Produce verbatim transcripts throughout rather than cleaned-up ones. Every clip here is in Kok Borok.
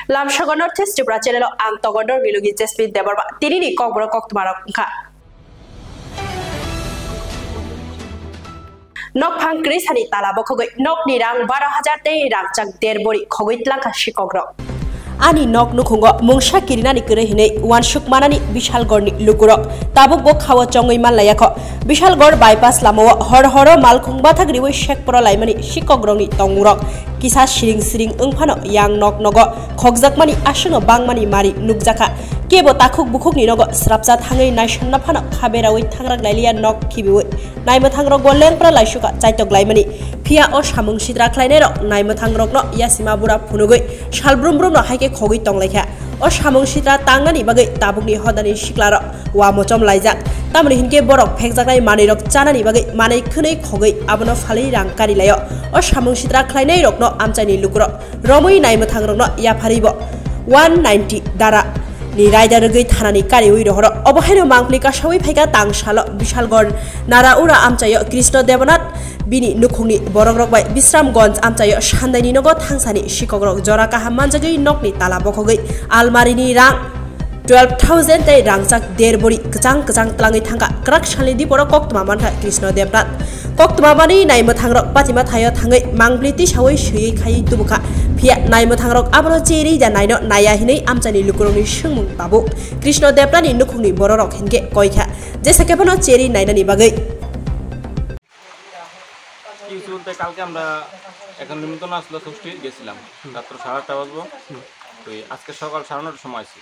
Lamsogo North East Tripura channel o ang Togondor Milugi Jasmine Debbarma. Tinini kokborok koktwmarok wngkha. Nokphang kri sani tala bokhogwi nokni rang baro hajar tei rangchak der bori khogwi tlangkha sikokrok. Ani nok nukhungo mungsa kirinani kwrwi hinwi uansuk manani Bishalgorni lukurok tabukbo khao chongwi manlaiya kho. Bishalgor bypass lamao hor horo malkhung bathak riwi sekporo laimani sikokrokni tongmungrok kisa siring siring wngphano yang nok nogo khokjakmani aswkno bangmani mari nukjakha. Kebo takhuk bukhukni nogo srapsa thangwi naisomna phano khaberawi thangrak lailiya nok khibiwi. Naimwthangrokbo lengpra laisukha chaitok laimani. Phiya o samung sitra khlainairok naimwthangrokno yasima bura phunugwi sal brum brumno hai khe khogwi tonglaikha. O samung sitra tangnani bagwi tabukni hodani siklarok uamochom laijak. Tamoni hinkhe borok phekjaknai manwirok chanani bagwi manwi khwnwi khogwi abono phalwi rang karilaio. O samung sitra khlainairokno amchaini lukurok romwi naimwthangrokno yapharwibo one ninety dara ni raida rwgwi thanani kariwi rohoro. Obo haino mangpli kasawi phaikha tang salo Bishalgor Naraura amchaio Krishna Debanath bini nukhungni borokrok bai Bisramganj amchaio sandaini nogo thangsani sikokrok jora kaham manjagwi nokni tala bokhogwi almarini rang twelve thousand tei rangchak der bori kwchang kwchang tlangwi thangkha. Kwrak salni diporo koktwma mankha Krishna Debnath. Koktwma manwi naimwthangrok patima thaio thangwi mangpli tisawi swiwi khaiwi tubukha. Phiya naimwthangrok abono cherwi da naino naiya hinwi amchaini lukurokni swngmung tabuk. Krishna Debnathni nukhungni bororok hinkhe koikha, jesa khe bono cherwi nainani bagwi. কি হয়েছে বলতে, কালকে আমরা এখন নিমন্ত্রণ আসলো ষষ্ঠীর, গেছিলাম রাত্র সাড়ে আটটা বাজবো। তো এই আজকে সকাল সাড়ে নটার সময় আসছি।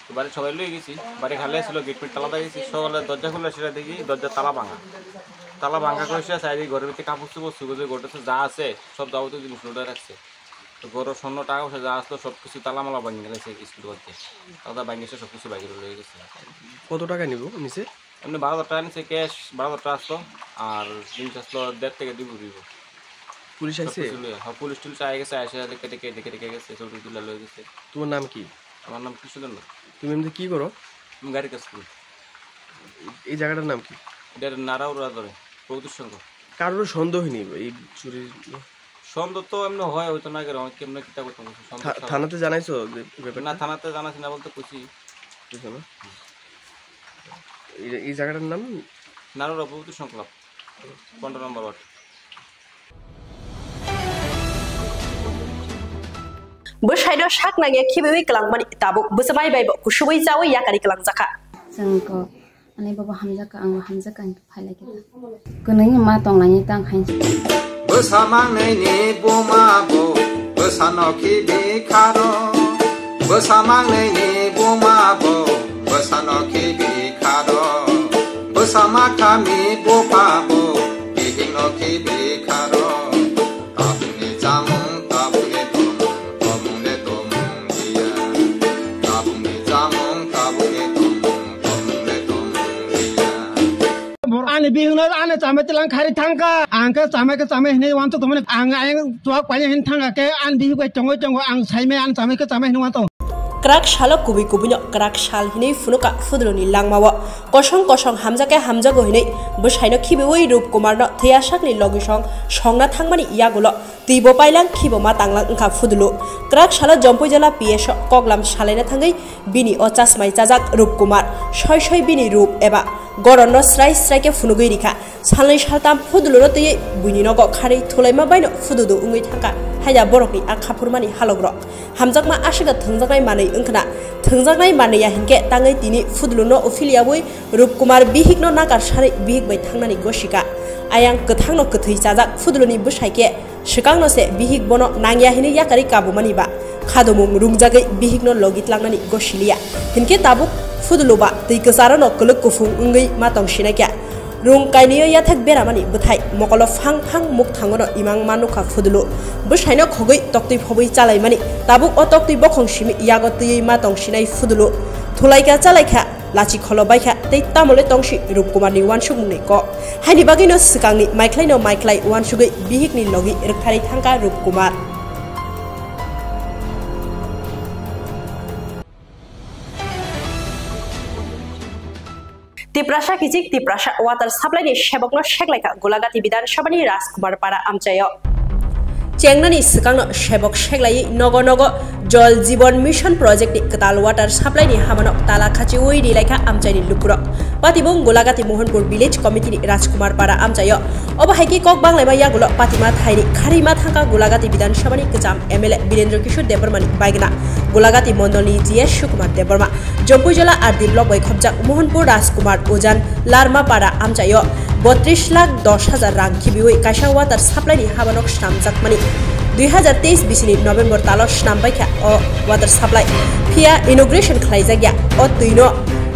তো বাড়ির সবাই লয়ে গেছি, বাড়ি খালি ছিল, গেট পেট তালা দিয়ে গেছি। সকালে দরজা খুলে সেটা দেখি দরজা তালা ভাঙা। তালা ভাঙা করে সে চারিদিকে ঘরের ভিতরে কাপড় চোপড়, সুগোজে গোটেছে যা আছে সব যাবতীয় জিনিস লুটে রাখছে। তো ঘরের স্বর্ণ টাকা পয়সা যা আসলো সব কিছু তালা মালা ভাঙি গেছে, স্কুল বাদ দিয়ে তালা ভাঙি এসে সব কিছু বাইরে লয়ে গেছে। কত টাকা নিব নিচে? এমনি বারো হাজার টাকা নিচে ক্যাশ, বারো হাজার টাকা আসলো, আর জিনিস আসলো দেড় থেকে দুই ভরি। পুলিশ আইছে? সব কিছু লইয়া, হ্যাঁ, পুলিশ টুলিশ আই গেছে, আইসা দেখে দেখে দেখে দেখে গেছে, ছবি তুলে লয়ে গেছে। তোমার নাম কি? আমার নাম কৃষ্ণচন্দ্র। তুমি এমনি কি করো? আমি গাড়ি কাজ করি। এই জায়গাটার নাম কি? এটা নারাউরা ধরে, প্রগতির সংঘ। কারোর সন্দেহ হয়নি এই চুরির? সন্দেহ তো এমনি হয়, হয়তো না গেলে অনেক কেমনে কিতা করতাম, সন্দেহ থা-, ছাড়া। থানাতে জানাইছো যে ব্যাপারটা? না, থানাতে জানাইছি না বলতে কইছি। বুঝছো না? এই, এই জায়গাটার নাম? নারুরা প্রভৃতি সংকলন, পনেরো নম্বর word. Bwsaino sak nangya khibiwi kwlangmani tabuk bwswmai baibo kusubui chawi yakari kwlangjakha. Chwng ko ani bobo hamjakha, ang bo hamjakha, ang phailai khe ta. Kwnwi ma tonglaini tang hai. Bwsa mangnini buma bo, bwsano khibi kharo. Bwsa mangnini buma bo, bwsano khibi kharo. Bwsa makhami bupha bo, bihikno khibi kharo. Tabukni chamung, tabukni tomung, tomung le tomung liya. Tabukni chamung, tabukni tomung, tomung le tomung liya. Ani bihikno ani chamai tilang khari thangkha. Ang khe chamai khe chamai hinwi uansuk tongmani. Ang ayang chuak paina hin thangkha khe ani bihik bai chongwi chongo ang saimai ani chamai khe chamai hinwi uansuk. Kwrak salo kubui kubuino kwrak sal hinwi phunukha Phuduluni langmao. Kosong kosong hamjakhe hamjago hinwi bwsaino khibiwi Rup Kumarno thwiya sakni logisong songna thangmani yagulo twibo pailang khibo ma tanglang wngkha Phudulu. Kwrak salo Jompui jela P S o koklam salaina thangwi bini o chasmai chajak Rup Kumar soi soi bini rup eba goronno srai srai khe phunugwi rikha. Salnwi saltam Phuduluno twiwi buini nogo kharwi thulaima baino Phududu wngwi thangkha haida borokni a khaphurmani halokrok. Hamjakma aswkha thwngjaknai manwi wngkhna. Thwngjaknai manwi ya hinkhe tangwi tini Phuduluno uphilyawi Rup Kumar bihikno nakar sanwi bihik bai thangnani gosika. Ayang kwthangno kwthwi chajak Phuduluni bwsai khe swkangno se bihik bono nangya hinwi yakarwi kabumani ba khadumung rungjagwi bihikno logi tlangnani gosiliya. Hinkhe tabuk Phudulu ba twi kwcharono kwlwk kuphung wngwi ma tong sinaikha. Rung kainwio yathek beramani bwthai mokolo phang phang mukthangono imang ma nukha Phudulu. Bwsaino khogwi toktwi phobwi chalaimani. Tabuk o toktwi bokhong simi yago twiwi ma tong sinai Phudulu. Thulaikha chalaikha, lachi kholo baikha tei tamole tongsi Rup Kumarni uansukmungni kok. Haini bagwino swkangni maikhlaino maikhlai uansugwi bihikni logi rwktharwi thangkha Rup Kumar. Tiprasa kichik Tiprasa water supply ni sebokno seklaikha Golagati Bidhan Sabha ni Rajkumar Para amchaio. Chengnani swkangno sebok seklaiwi nogo nogo Jal Jeevan Mission Project ni kwtal water supply ni habano tala khachiwi rilaikha amchaini lukurok. Patibung Golagati Mohanpur Village Committee ni Rajkumar Para amchaio. Obo hai khe kok banglaima yagulo patima thaini kharima thangkha Golagati Bidhan Sabha ni kwcham M L A Birendra Kishore Debbarma ni baigna Golagati Mondol ni G S Sukumar Debbarma. Jompuijala R D block bai khopjak Mohanpur Rajkumar Ujan Larmapara amchaio botris lakh dos hajar rang khibiwi kaisa water supply ni habanok snamjakmani. Dui hajar teis bisini November talo snambaikha o water supply. Phiya inauguration khlaijakya o twino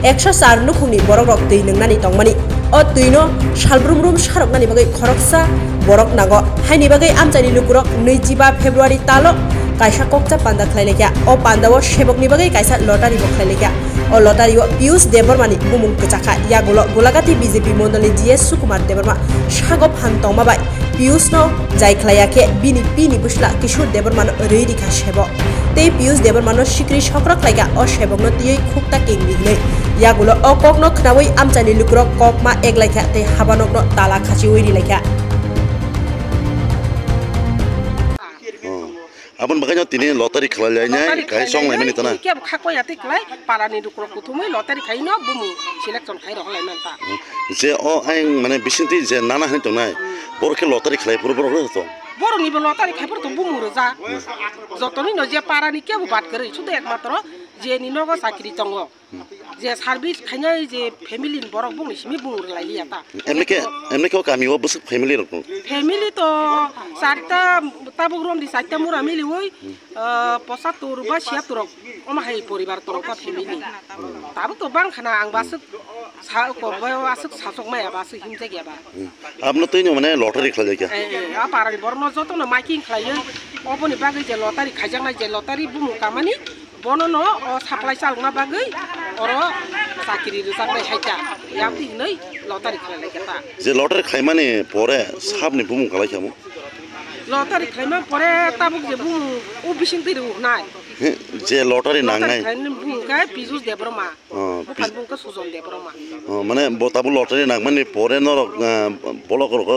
ekso char nukhungni borokrok twi nwngnani tongmani. O twino salbrum rum saroknani bagwi khoroksa borok nango. Haini bagwi amchaini lukurok nwijiba February talo kaisa kokcha panda khlailaikha. O pandao sebokni bagwi kaisa lottery bo khlailaikha. O lottery o Piyush Debbarma ni bumung kwchakha. Yagulo Golagati B J P mondol ni G S Sukumar Debbarma sago phan tongma bai Piyush no jai khlaiya khe bini pi ni bwsla Kishore Debbarma no rwi rikha sebok. Tei Piyush Debbarma no sikri sokra khlaikha o sebok no twiwi khukta kengdi hinwi. Yagulo o kok no khnaui amchaini lukurok kok ma eklaikha tei habanok no tala khachiwi rilaikha. Aboni bagwi no tini lottery khlai lainai, lottery khlai chong laimani tana. Kebo khakoi ya tei khlai, parani lukurok kuthumui lottery khai no bumung selection khai rok lai man ta. Je o ayang mane bisingtwi je nana hinwi tongnai, borok khe lottery khlai phuru borok rw tong. Borok ni bo lottery khai phuru tong bumung rwja. Jotoni no je parani kebo bad kwrwi, sudo ekmatro je ni nogo chakri tongo. Je service khainai je family ni borok bongni simi bumung rwlai liya ta. Emni khe, emni khe o kami o bwswk family rok tongo? Family to charta, tabuk romdi charta mura miliui, ah, pochattor ba siyattor rok omo hai poribar tongo ta family. Tabuk to bang khana ang baswk sa ko ba aswk sachok maya ba aswk himjak ya ba. Abno twi no mane lottery khlai kha. Eh, eh, a parani borok no joto no making khlaiwi oboni bagwi je lottery khaijaknai je lottery bumung kamani Bono no o supply chalokna bagwi oro chakri rwjaknai hai ta. Yabwi hinwi lottery khlai lai kha ta. Je lottery khlaimani pore sabni bumung kwlai kha mo? Lottery khlaima pore tabuk je bumung o bising twi rw hnai. He, je lottery nangnai. Lottery khlaimani bumung khe Piyush Debbarma. Oh, buphang bumung khe Sujon Debbarma. Oh, mane bo tabuk lottery nangmani pore norok, ah, bolok rok,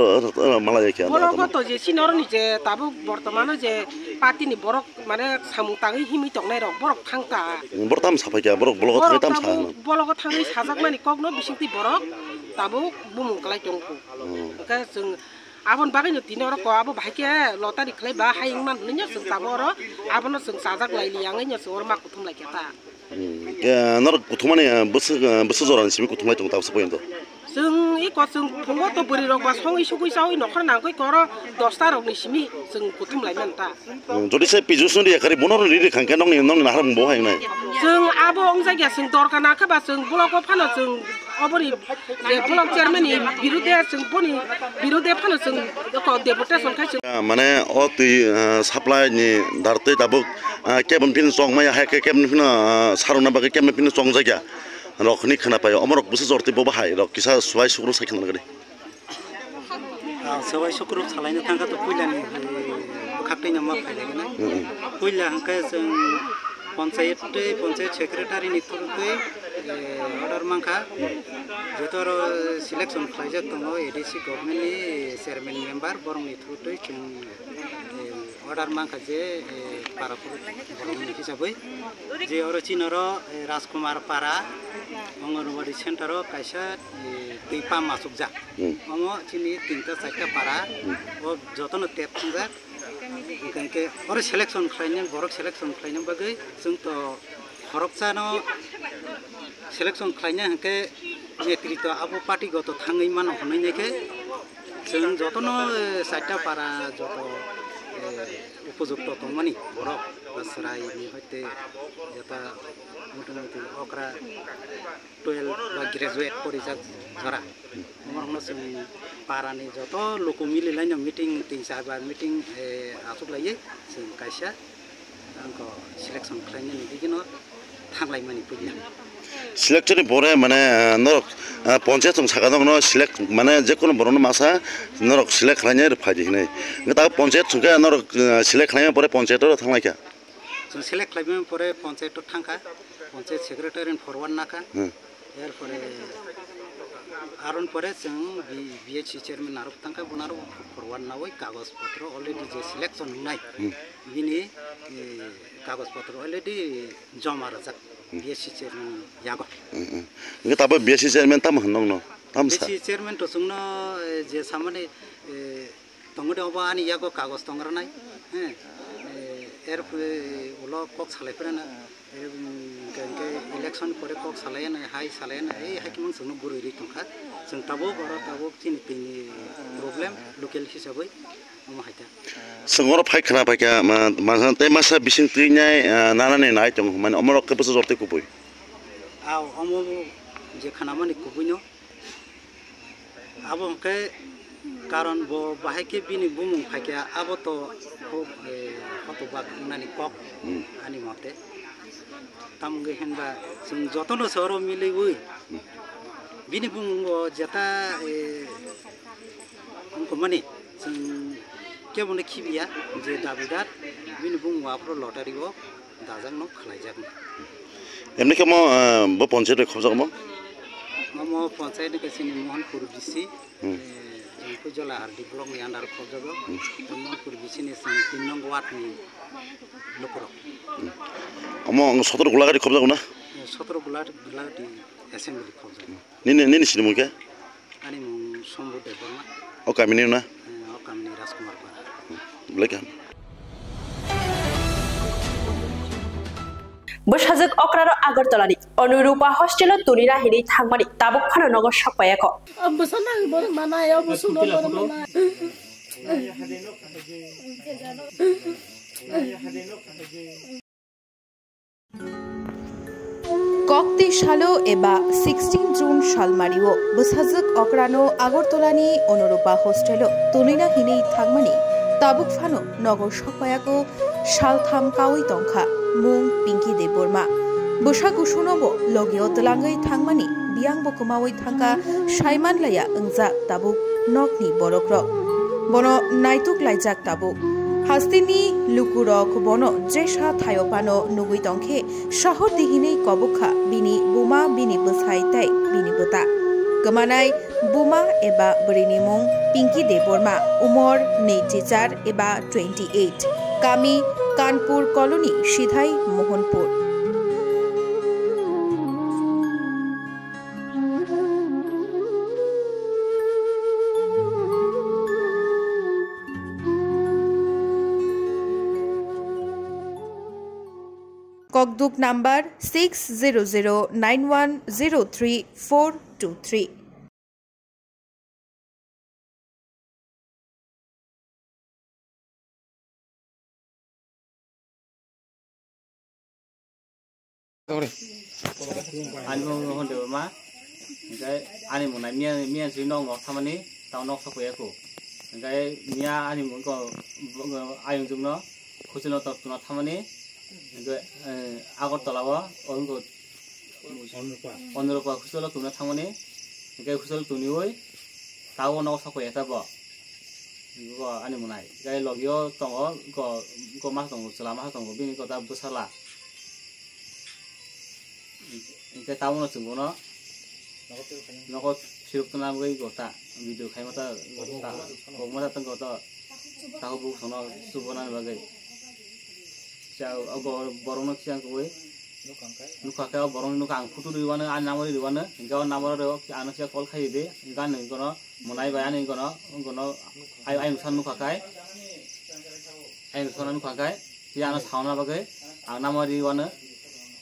ah, mala ya khe? Bolok to je chini oroni je tabuk bortomano je party ni borok mane samung tangwi himwi tongnai rok borok thang ta. Borok tam saphai kha, borok blogo thangwi tam sa. Bologo thangwi sajakmani kokno bisingtwi borok tabuk bumung kwlai tongkhu. Hmm. Hwnkhe chwng aboni bagwino tini oro ko abo bahai khe lottery khlai ba hai wngmani hwnwi no chwng tabuk oro abono chwng chajak lai li ya wngwi no chwng oro ma kuthum lai khe ta. Hmm. Norok kuthumani, ah, bwswk, ah, bwswk jorani simi kuthumlai tongo tabuksa poyonto. Chwng iko chwng phungo to bwrwi rok ba songwi sugwi chawi nokhor nangkhe koro dosta rokni simi chwng kuthum lai manta. Hmm, jodi se Piyush no riya kari bono ri ri khangkhe nokni, nokni nahar bo hai nai. Chwng abo wngjakya chwng dorkar nangkhe ba chwng blogo phano chwng oboni je block chairman ni birude chwng boni birude phano chwng eko deputation khai chwng. Ah, mane o twi, ah, supply ni dar twi tabuk, ah, kebon phino chong maya hai khe kebon phino, ah, sarwna bagwi kebon phino chong jakya. Rok hwnwi khwna paio, omorok bwswk jortwi bo bahai rok kisa swai sukruk sai khna nangani. Ah, swai sukruk salaina thangkha to puilani, eh, bwkhak twi no ma phai lai gana. Mm, mm. Puila hwnkhe chwng panchayat twi, panchayat secretary ni through twi, eh, order mankha. Jeto oro selection khlaijak tongo A D C government ni chairman member, borok ni through twi chwng, eh, order mankha je, eh, para phuru borok ni hisabwi je oro chini oro, eh, Rajkumar Para Anganwadi center o kaisa, eh, twi pump achukjak. Hmm. Omo chini tinta charta para, hmm, o jotono tap thwngjak. Hwnkhe oro selection khlaina, borok selection khlaina bagwi chwng to khoroksano selection khlaina hwnkhe netrito abo party goto thangwi mano hwnwi naikhe chwng jotono, eh, charta para joto, eh, upojukto tongmani borok ba chwraini hoite jeta motamuti okra twelve ba graduate porijak jora. Omorokno chwng parani joto luku mililaino meeting tin char bar meeting, eh, achuklaiwi chwng kaisa angkho selection khlainani digino thanglaimani puila. Selection ni pore mane, eh, norok, eh, ponchayat chwng saka nokno select mane jekono borokno masa norok select khlainai rw phaidi hinwi. Hwnkhe ta ponchayat chwngkhe norok, eh, select khlaimani pore ponchayat oro thanglaikha. Chwng select khlaimani pore ponchayat o thangkha, ponchayat secretary ni forward nakha. Hmm. Erpore Aron pore chwng B-, B H C chairman narok tangkha, bo narok forward nawi kagoj potro already je selection wngnai, Hmm. bini, eh, kagoj potro already joma rwjak Hmm. B H C chairman yago. Hmm, hmm. Hwnkhe tabuk B H C chairman tamo hwn nokno? Tamo sa? B H C chairman to chwngno, eh, je samani, eh, Tongodi obo ani yago kagoj tong rwnai, he, eh, er, eh, ulo kok salai phirana, eh, hwnkhe, hwnkhe election pore kok salai anai, hai salai anai, ei hai khe mang chwngno gurui rwi tongkha. Chwng tabuk oro tabuk chini tini problem local hisabwi omo hai kha. Chwng oro phai khna phaikha, ma, ma, tei masa bising twinai, ah, nanani nai tongo hwnmani, omorok khe bwsa jortwi kubui. Ao omo je khnamani kubuino. Abo hwnkhe karon bo bahai khe bini bumung phaikha, abo to khub, eh, hotobak wngnani kok Hmm. ani mote. Tamo wngwi hinba chwng jotono se oro miliwi Hmm. bini bumungo jeta, eh, wngkha mani chwng kebono khibiya je dabidar bini bumungo aphuru lottery o dajakno khlaijakno. Emni khe mo, eh, bo ponchayat bai khobjak mo? Omo ponchayat ni kaisa ni Mohanpur B C, Hmm. eh, Jangpui Jola R D block ni under khobjago. Hmm. Mohanpur B C ni sing tin nong ward ni lukurok. Hmm. Omo ang sotoro Gulagati khobjago na? Eh, sotoro Gula-, Gulagati assembly khobjago. Nini, nini sinimung khe? Ani mung Sombu Debbarma. O kamini na? Eh, o kamini Rajkumar Para. Belai kaham. Bwsajwk okrano Agartala ni Anurupa hostel o tuni na hinwi thangmani tabuk phano nogo sok paiya kho. Bwsa nang borok mana ya, bwswk no borok mana. Kokti salo eba sixteen June salmario bwsajwk okrano Agartala ni Anurupa hostel o tuni na hinwi thangmani tabuk phano nogo sok paiya kho. Saltham kawi tongkha, mung Pinky Debbarma. Bwsa kusuno bo logio twlangwi thangmani biyang bo kwmawi thangkha, saimanlaiya wngjak tabuk nokni borokrok. Bono naituk laijak tabuk. Hasteni lukurok bono jesa thaio phano nugwi tongkhe, sahordi hinwi kobok kha bini buma, bini bwsai tei bini bwta. Kwmanai buma eba bwrwini mung Pinky Debbarma, umor neichi char eba twenty eight, kami Kanpur Colony, Sidhai, Mohanpur. Kokduk number six zero zero nine one zero three four two three. Ani mung Rohan Debbarma, hingke ani mung nai miya, miya si nok nok thamani, tamo nok sokpaiya kho. Hingke miya ani mung ko, ayung jung no, khusi no tok tuna thamani, hingke, eh, Agartala o, o wngko Onrupa. Onrupa hostel o tongna thangmani, hingke hostel toniwi tabuk nogo sokpaiya ta bo. Bo ani mwnai. Hingke logio tongo, go, go ma tongo, chwla ma tongo, bini kota bwsala. Hingke tabukno chwng bono nogo phirok tongna bagwi go ta, video khaima ta, ta, kokma ta tongko to, takhuk bukhuk sono chubana bagwi. Kisa o bor-, borokno kisa kwbwi nukha khe, o borokni nukha ang photo riwano, ani number riwano, hingke o number o ano kisa call khai di, hingke ani kono mwnai bai ani kono, kono ai, ai nukha khai, ai nukha khai, kisa ano sauna bagwi ang number riwano,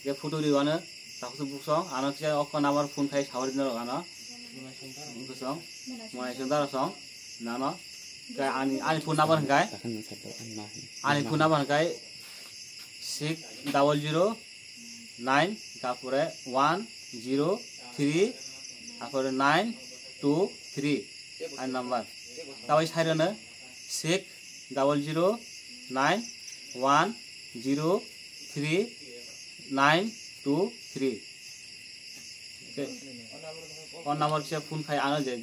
hingke photo riwano, takhuk bukhuk song ano kisa o number phone khai sawi rwna rok ano, bukhuk song, mwnai song dara song, nano, hingke ani, ani phone number hingke, ani phone number hingke, six double zero nine, tapore one zero three, tapore nine two three, ani number. Tabai sairano six double zero nine one zero three nine two three. O number se phone khai ano je,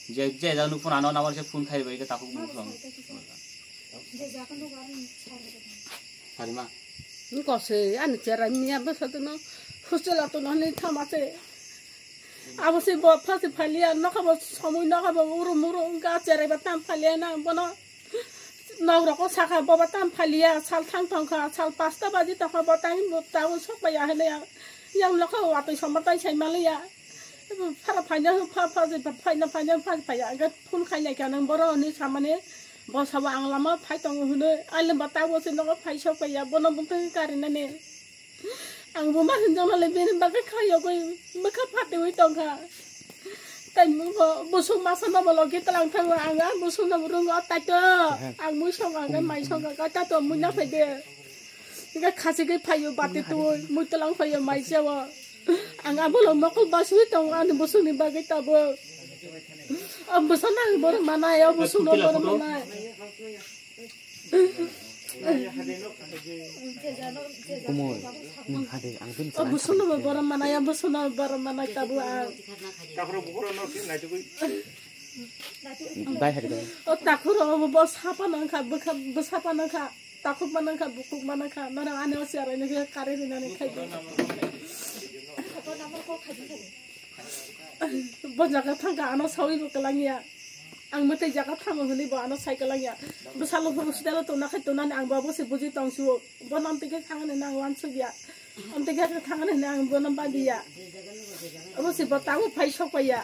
je, je jagano phone ano number se phone khai bai khe takhuk bukhuk song. Sarima. Nko se ani chera miya bwsa tono hostel a tono ni thama se. Abo se bo pha se phailiya, nokha bo somoi nokha bo uru muru wngkha, cherai ba tam phailiya na bono. Nok rok o sakha bo ba tam phailiya, sal thang thang kha, sal pasta baji tong kha, bo tang bo tang sok pai ya hinui yang, yang nokha watui somba tai sai maliya. Phara phaina pha pha se phaina phaina pha pha ya, ga phone khai lai kha nang boro ni samani bo sabo ang lama phai tongo hinui, ai le ba ta bo se nogo phai sok pai ya, bono bumtang kari nani. Ang bo ma hinjak nale bini bagwi khayo goi bwkha phatewi tongkha. Tai bo busuk masa no bo logi tlang thango ang, ang busuk no bo rungo taito. Ang mui song ang mai song ang taito mui na phai de. Ga khasi gwi phayo bati tuwi mui tlang phayo mai sewo. Ang abo lo mokol baswi tongo ani busuk ni bagwi tabo. O busuk nang bor manai o busuk no bor manai. Kumui, nung hade, ang bini O busuno bo borom manai, o busuno borom manai tabu ang. Dai hari dai. O takhuro bo, bo sapa nangkha, bwkha, bo sapa nangkha, takhuk manangkha, bukhuk manangkha, norok ani o siarai nangkhe kare rinani khai di. Bo jaga thangkha ano sawi bo kwlangya. Ang mwtai jaga thango hwnwi bo ano sai kwlangya. Bwsalo bo hospital o tongna khai tongnani ang bo abo se buji tong suo. Bono amtwi khe thangani nang wansukya. Amtwi khe thangani hwnwi ang bono badiya. Abo se bo tabuk phai sokpaiya.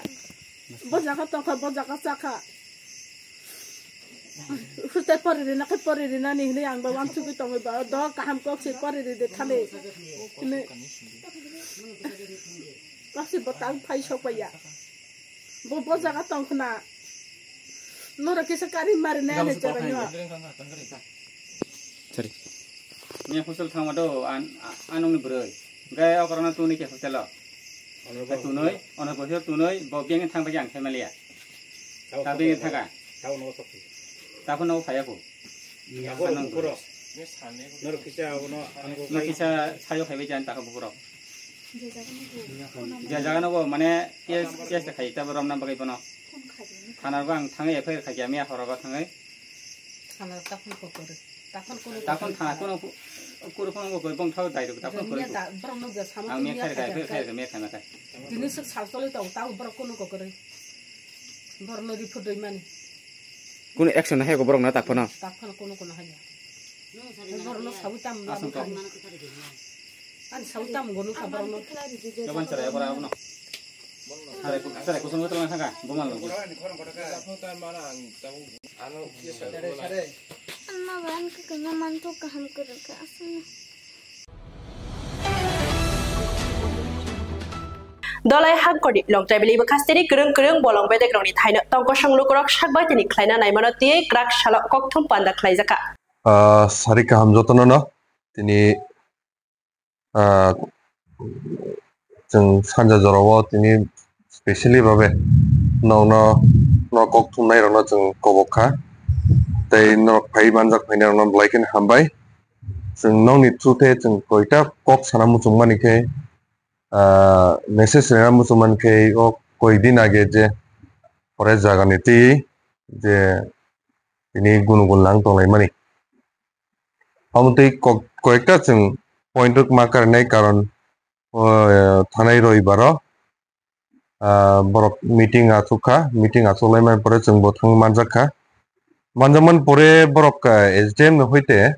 Bo jaga tongkha, bo jaga chakha. Hwstai pori rina khe pori rinani hwnwi ang bo wansugwi tongwi bo do kaham kok se pori ride thani. Hwnwi. Kok se bo tabuk phai sokpaiya. Bo, bo jaga tong khna. Norok kisa kari mari nai ani jaga nyo. Sorry. Ni hostel thangma do an, a-, anong ni bwrwi. Gai okorona tuni ke hostel o. Ka tunoi, ono bohio tunoi, bo biang thang bagi ang themaliya. Ta biang thanga. Ta phano phaya ko. Norok kisa abono ano no kisa sayo khaibai jan ta ko bukurok. Je jaga no go mane case, case khai ta rom nam bagai bono. Thana go ang thangai F I R khai kya miya horo go thangai. Thana takhon ko kore. Takhon kono Takhon thana kono kuru kono go bong thau dai do takhon kore. Miya ta borok no je samo Ang miya miya khai khai khai khai khai miya khai khai. Tini sik sal choli tong ta borok kono ko kore. Borok no report doi mani. Kono action hai go borok na takhon. Takhon kono kono haya. Borok no sawi tam Asam kok. Ani sawi tam gonu ka borok no. Jaban chara ya bora abono. Chara ku, chara kusung betul na thangka, bumal lo. Ano ban ke kanya mantu kaham kurang ke asal. Dolai hangkorni longtrai bili bwkhasteni kwrwng kwrwng bolong bedek rokni thaino tongkosong lukurok sakbai tini khlaina naimano tiywi kwrak salo kokthum panda khlaijakha. Ah, sari kaham jotono no tini Ah, chwng sanja jorao tini specially babe nokno, nok kok thumnairokno chwng kobok kha. Tei norok phai manjak phainairokno belai kheno hambai. Chwng nokni through khe chwng koita kok sana muchungmani khe, ah, message rwna muchungmani khe o koi din age je forest jagani twi je tini gunu gunu lang tonglaimani. Omo twi kok-, koyekta chwng point rok ma karinai karon, o, thanai roibaro, ah, borok meeting achukha, meeting achuklaimani pore chwng bo thangwi manjakha. Manjakmani pore borok, ah, S D M ni hoite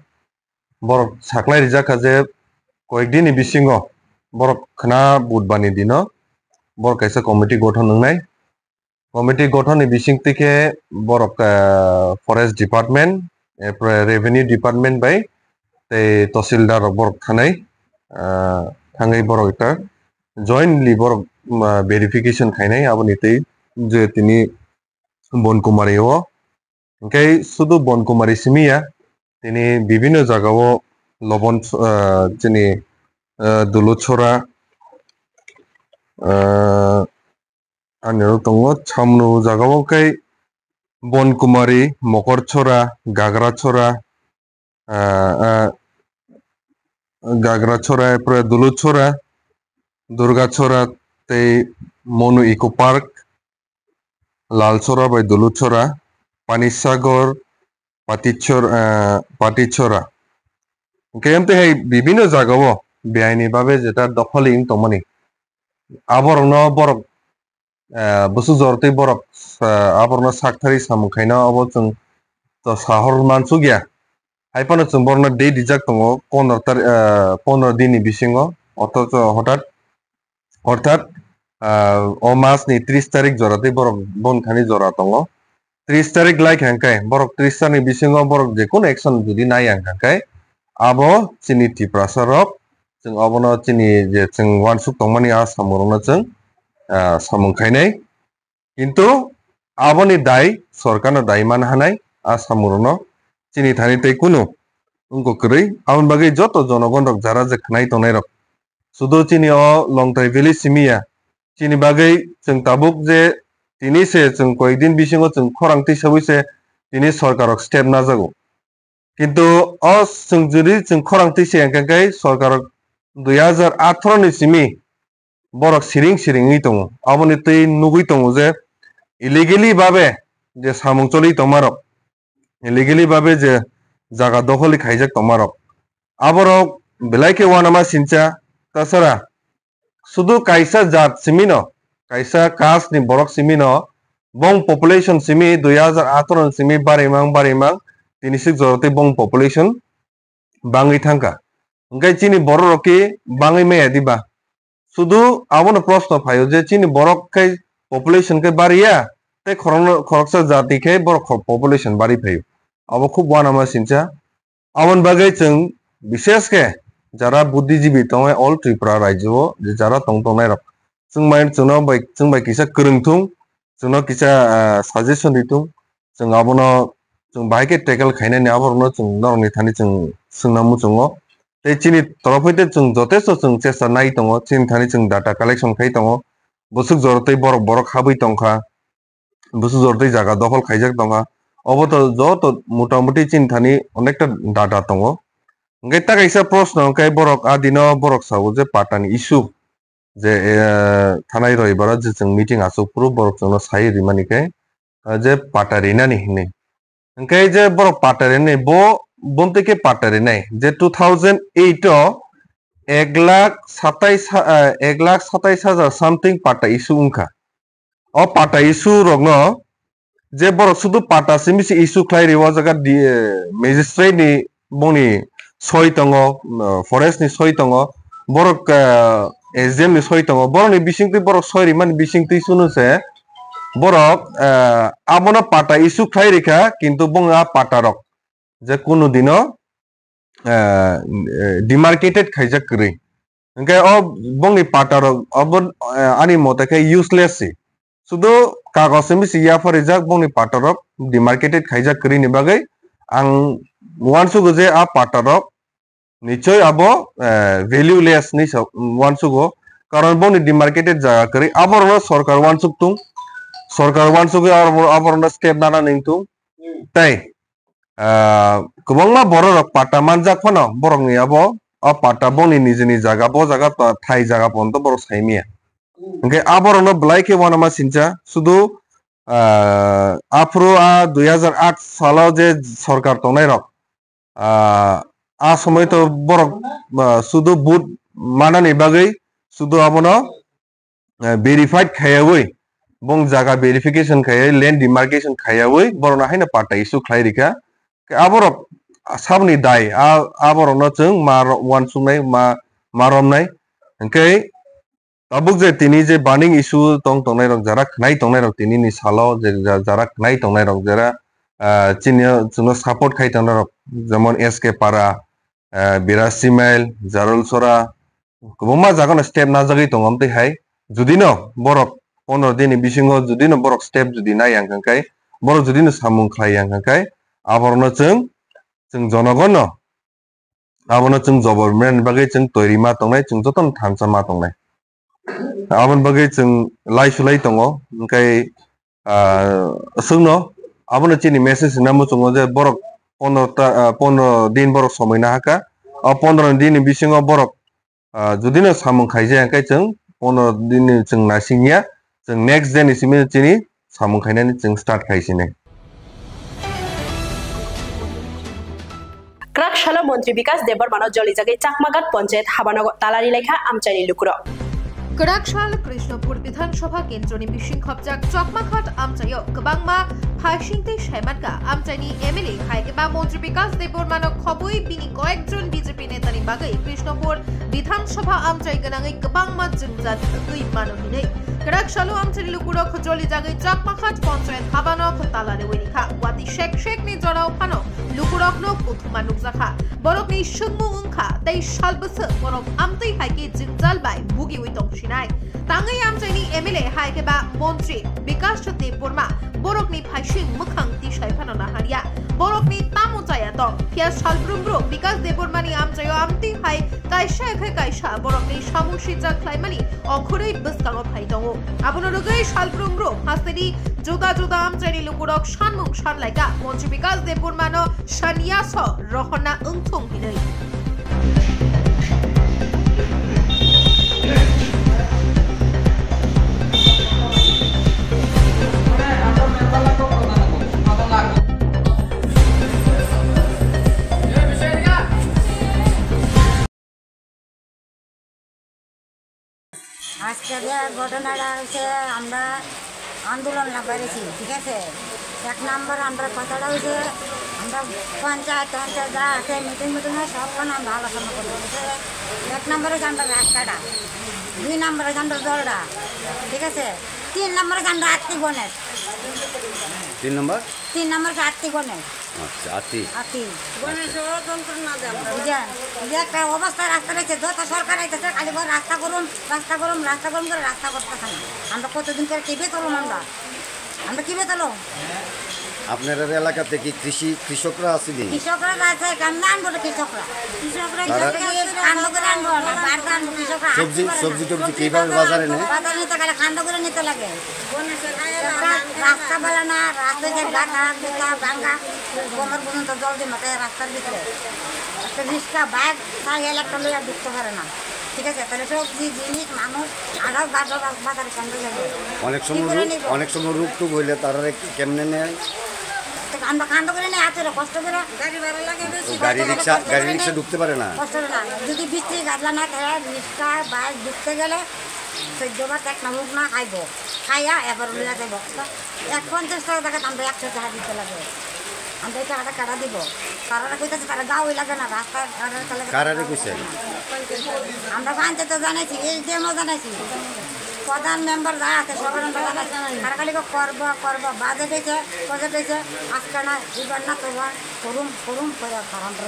borok saklai rijakha je koyekdini bisingo borok khna budbani dino borok kaisa committee gothon wngnai. Committee gothon ni bisingtwi khe borok, ah, forest department, erpore revenue department bai tei tahsildar rok borok thanai, ah, thangwi borok ekta jointly borok, ah, verification khainai aboni twi je tini Bon Kumari o. Hwnkhe sudu Bon Kumari simi ya, tini bibinno jagao Lobon, ah, chini, ah, Duluchora, ah, Ani oro tongo Chamnu jagao khe Bonkumari, Mokorchora, Gagrachora, ah, ah, Gagrachora, epore Duluchora, Durgachora tei Monu Eco Park, Lalchora bai Duluchora, Panisagor, Patichor-, ah, Patichora. Hwnkhe amtwi hai bibinno jagao beaini babe jeta dokholi wng tongmani. Aborokno borok ah, bwswk jor twi borok, ah, aborokno sak thari samung khaina abo chwng to sahor mansukya. Hai phano chwng borokno date rijak tongo pondro tar-, ah, pondro din ni bisingo, othocho hothat, orthat, ah, o mas ni tris tarik jora twi borok boni thani jora tongo. Tris tarik lai kha hwnkhe borok tris tarik ni bisingo borok je kono action jodi nai ang kha hwnkhe abo chini Tiprasa rok chwng obono chini je chwng uansuk tongmani a samung rokno chwng, ah, samung khainai. Kintu aboni dai sorkarno dai man hanai a samung rokno chini thani tei kunu wngkha kwrwi. Aboni bagwi joto jonogon rok jara je khnai tongnai rok sudu chini o Longtrai Valley simi ya. Chini bagwi chwng tabuk je tini se chwng koyek din bisingo chwng khorang twi sawi se tini sorkar rok step najago. Kintu o chwng jodi chwng khorang twi se hwnkhe khe sorkar rok dui hajar atharo ni simi borok siring siring wngwi tongo. Aboni twi nugwi tongo je illegally babe je samung choli tongma rok, illegally babe je jaga dokholi khaijak tongma rok, aborok belai khe uanama sincha. Tasara sudu kaisa jat simino, kaisa caste ni borok simino, bong population simi dui hajar atharo ni simi barimang barimang tini sik jora tei bong population bangwi thangkha. Hwnkhe chini borok rok ki bangwi maya diba? Sudu abono proshno phaio je chini borok khe population khe bariya tei khorokno, khoroksa jati khe borok kho-, population bari phaio. Abo khub uanama sincha. Aboni bagwi chwng bishesh khe jara buddhijibi tongnai all Tripura rajyo o je jara tong tongnai rok chwng bai, chwngno bai, chwng bai kisa kwrwng thung, chwngno kisa, ah, suggestion ri thung, chwng abono chwng bahai khe tackle khainani aborokno chwng norokni thani chwng swngna muchungo. Tei chini torof hwite chwng jotesto chwng chesta nai tongo, chini thani chwng data collection khai tongo, bwswk jora tei borok borok habwi tongkha, bwswk jora tei jaga dokhol khaijak tongkha, obo to joto motamuti chini thani onekta data tongo. Hwnkhe ta kaisa proshno hwnkhe borok a dino borok sao je patani issue je, eh, thanai roibaro je chwng meeting achuk phuru borok chwngno sai rimani khe, eh, je pata rinani hinwi. Hwnkhe je borok pata rinani bo, bomtwi khe pata rinai je two thousand eight o ek lakh satais ha-, eh, ek lakh satais hajar something pata issue wngkha. O pata issue rokno je borok sudu pata simi se issue khlai rio, o jaga di, eh, magistrate ni bongni soi tongo, eh, forest ni soi tongo, borok, eh, S D M ni soi tongo, borok ni bisingtwi borok soi rimani bisingtwi sunu se borok, eh, abono pata issue khlai rikha, kintu bong a pata rok je kunu dino, eh, eh, demarcated khaijak kwrwi. Hwnkhe o bongni pata rok obo, eh, ani mote khe useless si. Sudu kagos se misi yapharijak bongni pata rok demarcated khaijak kwrwi ni bagwi ang uansugo je a pata rok nichoi abo, eh, valueless ni sa uansugo. Karon bongni demarcated jaga kwrwi aborokno sorkar uansuk tung, sorkar uansugwi abo-, aborokno step nana ning tung. Tei ah, kwbangma borok rok pata manjak phano borokni abo, o pata bongni nijini jaga, bo jaga to thai jaga ponto borok saimaya. Hwnkhe aborokno belai khe uanama sincha, sudu, ah, aphuru a dui hajar aat salo je sorkar tongnai rok, ah, a somoi to borok, ah, sudu vote manani bagwi sudu abono eh, verified khaiyawi, bong jaga verification khaiyawi, land demarcation khaiyawi, borokno haino pata issue khlai rikha. Khe aborok saboni dai, a, aborokno chwng ma ro-, uansuknai, ma, ma romnai. Hwnkhe tabuk je tini je burning issue tong tongnai rok, jara khnai tongnai rok tini ni salo, je ja-, jara khnai tongnai rok, jara, ah, chini o chwngno support khai tongnai rok, jemon S K Para, ah, Birasimail, Jarulsora, kwbangma jagano step najagwi tongo. Amtwi hai judino borok pondro dini bisingo judino borok step judi nai ang kha khe, borok judino samung khlai ang kha khe, aborokno chwng, chwng jonogonno abono chwng jobor mani bagwi chwng toiri ma tongnai, chwng jotono thansa ma tongnai. Aboni bagwi chwng lai sulai tongo, hwnkhe, ah, chwngno abono chini message rwna muchungo je borok pondro ta, ah, pondro din borok somoi nahakha. O pondro din ni bisingo borok, ah, judino samung khaijak hwnkhe chwng pondro din ni chwng naisingya, chwng next day ni simi chini samung khainani chwng start khai sinai. Kwrak salo Montri Bikas Debbarmano jolijagwi Chakmagat Ponchayat habanogo talari laikha amchaini lukurok. Kwraksal Krishnapur Bidhan Sabha Kendroni bising khopjak Chakmakhat amchaio kwbangma phaising tei saimankha. Amchaini M L A hai khe ba Montri Bikas Debbarmano khobwi bini koyekjon B J P netani bagwi Krishnapur Bidhan Sabha amchai gwnangwi kwbangma jwngjal wngwi mano hinwi. Kwraksalo amchaini lukurok jolijagwi Chakmakhat ponchayat habano tala rwui rikha. Watwi sek sekni jorao phano lukurokno kuthuma nukjakha. Borokni swngmung wngkha tei salbwswk borok amtwi hai khe jwngjal bai bugiwi tong sinai. Tangwi amchaini M L A hai khe ba Montri Bikas Debbarma borokni phaising mwkhang tisai phano naharya. Borokni tamo chaya tong? Phiya salbrum bro Bikas Debbarmani amchaio amtwi hai kaisa khe kaisa borokni samung sijak khlaimani ongkhorwi bwskango phai tongo. Abono rwgwi salbrum bro hasteni juda juda amchaini lukurok sanmung sanlaika Montri Bikas Debbarmano saniya so rohorna wngthung hinwi. আজকে যে ঘটনাটা হচ্ছে, আমরা আন্দোলন লাগাইছি, ঠিক আছে? এক নম্বর আমরা কথাটা হচ্ছে, আমরা পঞ্চায়েত, পঞ্চায়েত যা আছে, মিটিং মিটিং হয়, সবখানে আমরা আলোচনা করি, ঠিক আছে? এক নম্বরে হচ্ছে আমরা রাস্তাটা, দুই নম্বরে হচ্ছে আমরা জলটা, ঠিক আছে? তিন নম্বরে হচ্ছে আমরা আত্তি গণেশ। তিন নম্বর? তিন নম্বরে হচ্ছে আত্তি গণেশ। আচ্ছা, আতি। আতি। গণেশ আচ্ছা। যন্ত্রণা দেয় আমরা। বুঝলেন? এই যে একটা অবস্থা রাস্তা রয়েছে, যত সরকার আইতেছে, খালি বলে, "রাস্তা করুন, রাস্তা করুন, রাস্তা করুন," করে রাস্তা করতেছে না। আমরা কতদিন করে কি বেতলাম আমরা? আমরা কি বেতলাম? আপনার এলাকাতে কি কৃষি, কৃষকরা আসেনি? কৃষকরা আছে, কেমন আনবো রে কৃষকরা? কৃষকরা তারা কৃষকরা আনবো করে আনবো না, বাড়িতে আনবো কৃষকরা সবজি, আসতে পারে না। সবজি টবজি সবজি কিভাবে বাজারে নেয়? বাজারে নিতে গেলে কান্দো করে নিতে লাগে। রাস্তা ভালো না, রাস্তায় যে গাঁথা, গুতা, ভাঙ্গা, কোমর পর্যন্ত জল দিয়ে মাথায় রাস্তার ভিতরে। একটা রিক্সা, বাইক, সাইকেল একটা লইয়া ঢুকতে পারে না। ঠিক আছে, তাহলে সবজি জিনিস মানুষ আরো বাজার, বাজারে কেন্দ্র যাবে। অনেক কি সময় করে রোগ, নিব? অনেক সময় রোগ টোগ হইলে তারা কেমনে নেয়? তো আমরা কান্দ করে নেই, হাতে কষ্ট করে। গাড়ি ভাড়া লাগে বেশি। গাড়ি কষ্ট করে, রিক্সা, কষ্ট গাড়ি করে রিক্সা নেই। ঢুকতে পারে না। কষ্ট করে না। যদি বৃষ্টি গাছলা না থাকে, রিক্সা, বাইক ঢুকতে গেলে চোদ্দ বার এক না মুখ না খাইবো। খাইয়া এবার লইয়া যাইবো। এক পঞ্চাশ টাকা জায়গাত আমরা একশো টাকা দিতে লাগে। আমরা এই টাকাটা কাটা দিব। তারা কইতাছে তারা গাঁও লাগে না, রাস্তা ঘাটের কালে কারারে কইছে? আমরা পঞ্চায়েতে জানাইছি, এসডিএমও জানাইছি, প্রধান মেম্বার যা আছে সবার আমরা জানাইছি। তারা খালি করবো, করবো, বাজেট হয়েছে, বাজেট হয়েছে, আজকে না, এবার না, তোমার করুম, করুম, করে তারা আমরা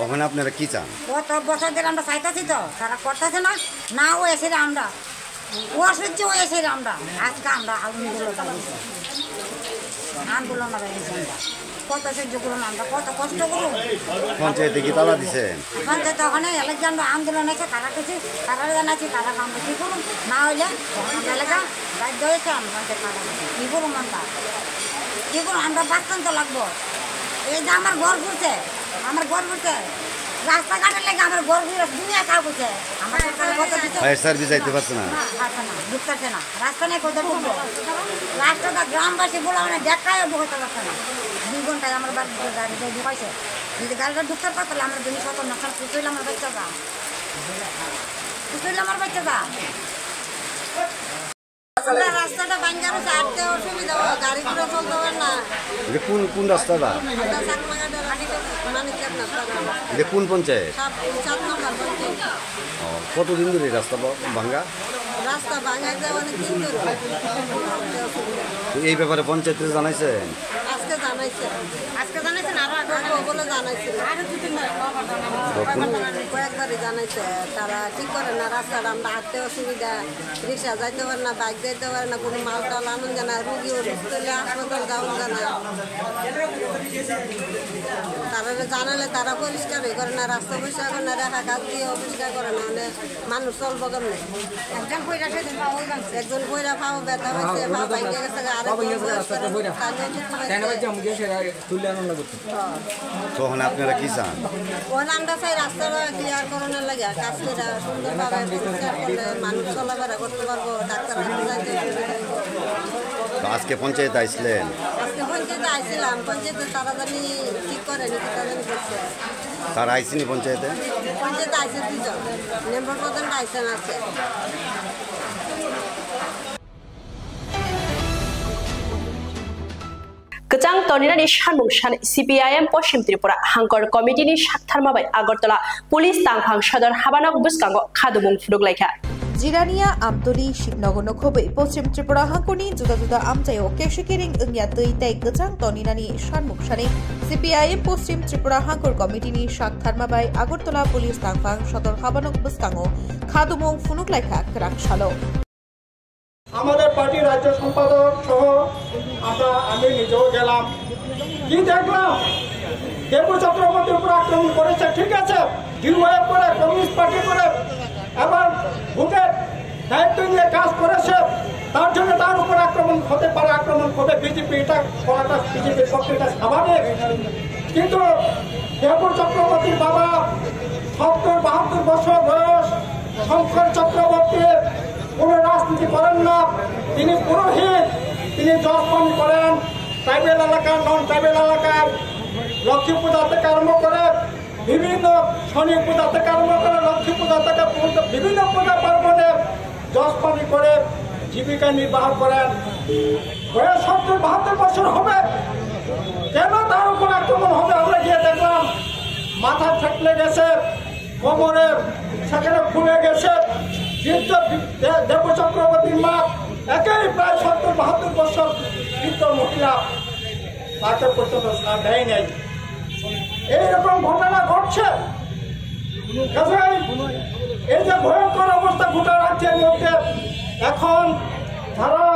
ওখানে আপনারা কি চান? গত বছর ধরে আমরা চাইতাছি তো, তারা করতেছে না, না ও এসে আমরা অসহ্য হয়েছে আমরা, আজকে আমরা আন্দোলন চালাইছি। আন্দোলন চালাইছি আমরা। কত সহ্য করুন আমরা, কত কষ্ট করুন। পঞ্চায়েতে কি তালা দিছে? পঞ্চায়েত ওখানে এলাকা আমরা আন্দোলন আছে, তারা কিছু, তারা জানাচ্ছি, তারা আমরা কি করুন? না হইলে আমরা এলাকা বাধ্য হয়েছে আমরা পঞ্চায়েত তালা দিছি। কি করুন আমরা? কি করুন? আমরা বাঁচতাম তো লাগবো। এই যে আমার ঘর ঘুরছে, আমার ঘর ঘুরছে, রাস্তাঘাটের লেগে আমার ঘর ঘুরে দুনিয়া কাউ করছে। আমার সরকার কত দিছে? ফায়ার সার্ভিস যাইতে পারছে না? না, পারছে না, ঢুকতেছে না। রাস্তা নেই, কোথায় ঢুকবো? রাস্তাটা গ্রামবাসী বলে মানে দেখায়ও ঢুকাতে পারছে না। দুই ঘন্টায় আমার বাড়িতে গাড়ি দিয়ে ঢুকাইছে। যদি গাড়িটা ঢুকতে পারতো, তাহলে আমরা দুই শত নকশান পুষইলে আমার বাচ্চা যা। পুষইলে আমার বাচ্চা যা। আমরা রাস্তাটা ভাঙ্গা রয়েছে, আটতে অসুবিধা হয়, গাড়ি ঘোড়া চলতে পারে না। এটা কোন, কোন রাস্তাটা? আমরা চাকমাঘাটের মানিকচক রাস্তাটা। এটা কোন পঞ্চায়েত? সাত, সাত নম্বর পঞ্চায়েত। ও, কতদিন ধরে এই রাস্তা ভা-, ভাঙ্গা? রাস্তা ভাঙা যে অনেক দিন ধরে। তো এই ব্যাপারে পঞ্চায়েতে জানাইছেন? আজকে জানাইছে। আজকে জানাইছেন, আরো আগে আগে বলে জানাইছে। আরো দু তিনবার কয়েকবার জানাইছে। কয়েকবারই জানাইছে। তারা ঠিক করে না রাস্তাটা, আমরা হাঁটতে অসুবিধা, রিক্সা যাইতে পারে না, বাইক যাইতে পারে না, কোনো মাল টাল আনন্দ যায় না, রুগী অসুস্থ হলে হাসপাতাল যাওয়া যায় না। তারা জানালে তারা পরিষ্কারই করে না, রাস্তা পরিষ্কার করে না, রেখা কাজ দিয়ে পরিষ্কার করে না, মানে মানুষ চলবো কেমনে? একজন কইরা সেদিন পাওয়া গেছে। একজন কইরা পাও ব্যথা হয়েছে, পা ভেঙে গেছে, আরেকজন বয়স্ক, তাকেও কিছু হয়েছে। তুলে আনন্দ করতে। হ্যাঁ। তখন আপনারা কি চান? ওখানে আমরা চাই রাস্তাটা ক্লিয়ার করানোর লাগে, কাজ করে সুন্দরভাবে পরিষ্কার করলে মানুষ চলাফেরা করতে পারবো, ডাক্তার কাছে যাইতে অসুবিধা হইব। তো আজকে পঞ্চায়েত আইসলেন? আজকে পঞ্চায়েতে আইছিলাম, পঞ্চায়েতে তারা জানি ঠিক করেনি, কি তারা জানি করছে। তারা আইসেনি পঞ্চায়েতে? পঞ্চায়েতে আইসে দুইজন, মেম্বার প্রধানটা আইসেন আছে। Kwchang toninani sanmung sani C P I M Poschim Tripura Hangkor Committee ni saktharma bai Agartala Police tangphang sodor habanok bwskango khadumung phunuk laikha. Jirania Amtoli Shibnogo nokhobwi Poschim Tripura hangkorni juda juda amchaio keshi kering wngya twi tei kwchang toninani sanmung sani C P I M Poschim Tripura Hangkor Committee ni saktharma bai Agartala Police tangphang sodor habanok bwskango khadumung phunuk laikha kwrak salo. আমাদের পার্টির রাজ্য সম্পাদক সহ আমরা, আমি নিজেও গেলাম। কি দেখলাম? দেবু চক্রবর্তীর উপর আক্রমণ করেছে, ঠিক আছে, ডিওয়াইএফ করে, কমিউনিস্ট পার্টি করে, আবার ভোটের দায়িত্ব নিয়ে কাজ করেছে, তার জন্য তার উপর আক্রমণ হতে পারে, আক্রমণ হবে। বিজেপি এটা করাটা, বিজেপির পক্ষে এটা স্বাভাবিক। কিন্তু দেবু চক্রবর্তীর বাবা, সত্তর বাহাত্তর বছর বয়স, শঙ্কর চক্রবর্তী কোনো রাজনীতি করেন না, তিনি পুরোহিত, তিনি জপ পানি করেন। ট্রাইবেল এলাকা, নন ট্রাইবেল এলাকায় লক্ষ্মী পূজা থেকে আরম্ভ করে বিভিন্ন শনি পূজা থেকে আরম্ভ করে লক্ষ্মী পূজা থেকে বিভিন্ন পূজা পার্বণে জপ পানি করে জীবিকা নির্বাহ করেন। বয়স সত্তর বাহাত্তর বছর হবে, কেন তার উপর আক্রমণ হবে? আমরা গিয়ে দেখলাম, মাথা থেতলে গেছে, কোমরে সেখানে ফুলে গেছে। বৃদ্ধ দে-, দেব চক্রবর্তীর মা, একেই প্রায় সত্তর বাহাত্তর বছর বৃদ্ধ মহিলা, তাকে পর্যন্ত সার দেয় নাই। এইরকম ঘটনা ঘটছে। কাজেই এই যে ভয়ঙ্কর অবস্থা গোটা রাজ্যের মধ্যে, এখন যারা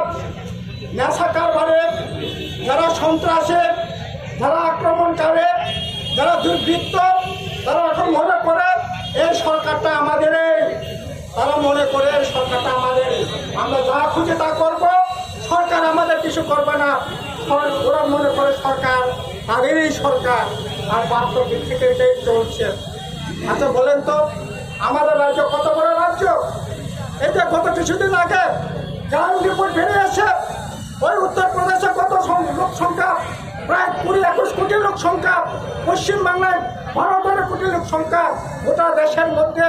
নেশা কারবারে, যারা সন্ত্রাসে, যারা আক্রমণকারী, যারা দুর্বৃত্ত, তারা এখন মনে করে এই সরকারটা আমাদেরই। তারা মনে করে এই সরকারটা আমাদেরই, আমরা যা খুশি তা করব, সরকার আমাদের কিছু করবে না। সর-, ওরা মনে করে সরকার তাদেরই সরকার, আর বাস্তব দিক থেকে এটাই চলছে। আচ্ছা, বলেন তো, আমাদের রাজ্য কত বড় রাজ্য? এই যে গত কিছুদিন আগে ক্রাইম রিপোর্ট বেরিয়েছে, ওই উত্তর প্রদেশে কত সং-, লোক সংখ্যা, প্রায় কুড়ি একুশ কোটি লোক সংখ্যা, পশ্চিম বাংলায় বারো তেরো কোটি লোক সংখ্যা। গোটা দেশের মধ্যে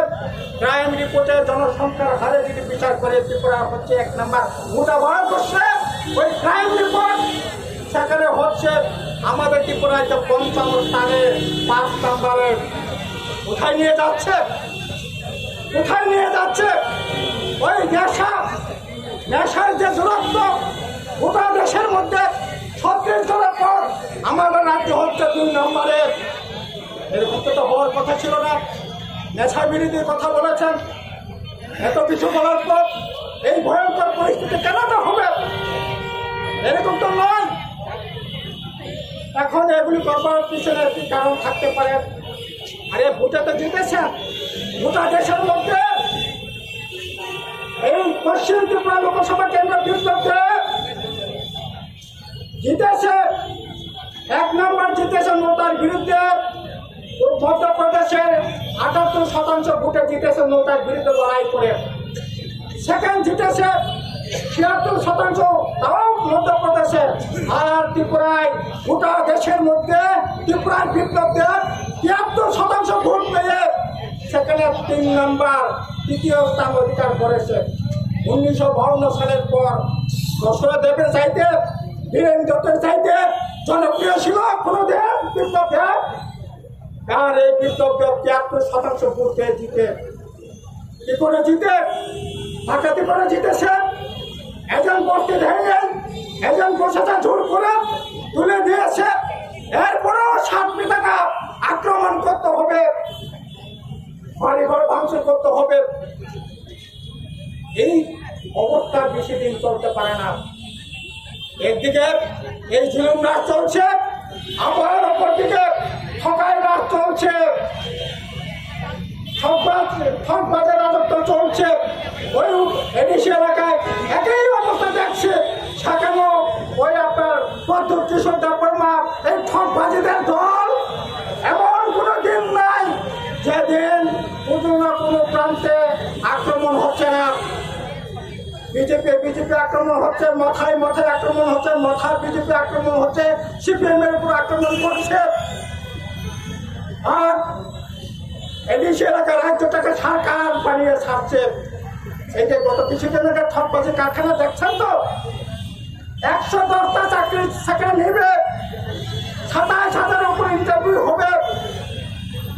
ক্রাইম রিপোর্টে জনসংখ্যার হারে যদি বিচার করে, ত্রিপুরা হচ্ছে এক নাম্বার। গোটা ভারতবর্ষে ওই ক্রাইম রিপোর্ট সেখানে হচ্ছে আমাদের ত্রিপুরায় তো পঞ্চম স্থানে, পাঁচ নম্বরে। কোথায় নিয়ে যাচ্ছে? কোথায় নিয়ে যাচ্ছে? ওই নেশা, নেশার যে দুরত্ব, গোটা দেশের মধ্যে ছত্তিশগড়ের পর আমাদের রাজ্য হচ্ছে দুই নম্বরে। এরকম তো হওয়ার কথা ছিল না। নেশা বিরোধী কথা বলেছেন, এত কিছু বলার পর এই ভয়ঙ্কর পরিস্থিতি কেন না হবে? এরকম তো নয়। এখন এগুলি করবার পিছনে একটি কারণ থাকতে পারে। আরে, ভোটে তো জিতেছেন, গোটা দেশের মধ্যে এই পশ্চিম ত্রিপুরা লোকসভা কেন্দ্র বিরুদ্ধে জিতেছে, এক নম্বর জিতেছে মমতার বিরুদ্ধে। মধ্যপ্রদেশে আটাত্তর শতাংশ ভোটে জিতেছে মমতার বিরুদ্ধে লড়াই করে। সেকেন্ড জিতেছে ছিয়াত্তর শতাংশ, তাও মধ্যপ্রদেশে। আর ত্রিপুরায়, গোটা দেশের মধ্যে ত্রিপুরার বিপ্লব দেব তিয়াত্তর শতাংশ ভোট পেয়ে সেখানে তিন নম্বর, তৃতীয় স্থান অধিকার করেছে। উনিশশো বাউন্ন সালের পর দশরথ দেবের চাইতে, বীরেন দত্তের চাইতে জনপ্রিয় ছিল কোনোদিন বিপ্লব দেব? আর এই বিপ্লব দেব তিয়াত্তর শতাংশ ভোট পেয়ে জিতে। কি করে জিতে? ডাকাতি করে জিতেছে। এজেন্ট বসতে দেয়নি, এজেন্ট বসেছে, জোর করে তুলে দিয়েছে। এরপরেও সাত টাকা আক্রমণ করতে হবে, বাড়িঘর ভাঙচুর করতে হবে। এই অবস্থা বেশি দিন চলতে পারে না। একদিকে এই জুলুম রাজ চলছে, আবার অপরদিকে ঠকাই রাজ চলছে, ঠকবাজ, ঠকবাজের রাজত্ব চলছে। ওই এডিসি এলাকায় একই অবস্থা দেখছে, সেখানেও ওই আপনার প্রদ্যুৎ কিশোর দেববর্মা, এই ঠকবাজিদের দল, এমন কোনো দিন নাই যেদিন কোনো না কোনো প্রান্তে আক্রমণ হচ্ছে না। বিজেপি, বিজেপি আক্রমণ হচ্ছে, মাথায় মাথায় আক্রমণ হচ্ছে, মাথায় বিজেপি আক্রমণ হচ্ছে, সিপিএম এর উপর আক্রমণ করছে। আর এডিসি এলাকা রাজ্যটাকে সরকার বানিয়ে ছাড়ছে। এই যে গত কিছুদিন আগে ঠকবাজি কারখানা দেখছেন তো, একশো দশটা চাকরি সেখানে নেবে, সাতাশ হাজারের উপরে ইন্টারভিউ হবে।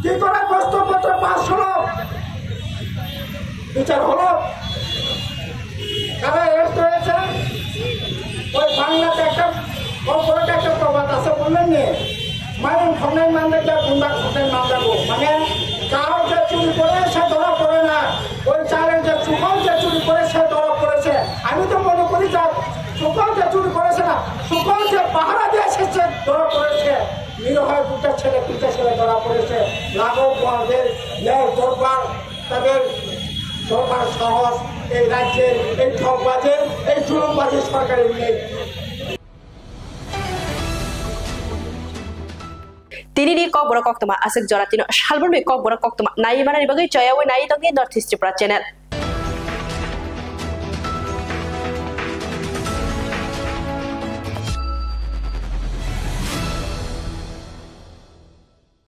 কি করে প্রশ্নপত্র পাস হলো? বিচার হলো? কারা অ্যারেস্ট হয়েছে? ওই বাংলাতে একটা কর্পোরেট একটা প্রবাদ আছে, বললেন নি, মাইন খন্নাই মানলে যা গুন্ডা খন্নাই মানলাগো। মানে, কাউ যে চুরি করে সে ধরা পড়ে না, ওই চালের যে চুকল যে চুরি করে সে ধরা পড়েছে। আমি তো মনে করি যা চুকল যে চুরি করেছে না, চুকল যে পাহারা দিয়ে এসেছে ধরা পড়েছে। নিরীহ দুটা ছেলে, তিনটা ছেলে ধরা পড়েছে। লাগো বড়দের ন্যায় দরবার, তাদের দরবার সাহস এই রাজ্যের এই ঠকবাজের, এই জুলুমবাজের সরকারের নেই। Tini ni kokborok koktwma aswk jora tino salbrumni kokborok koktwma naiwi manani bagwi choyaui naiwi tongdi North East Tripura channel.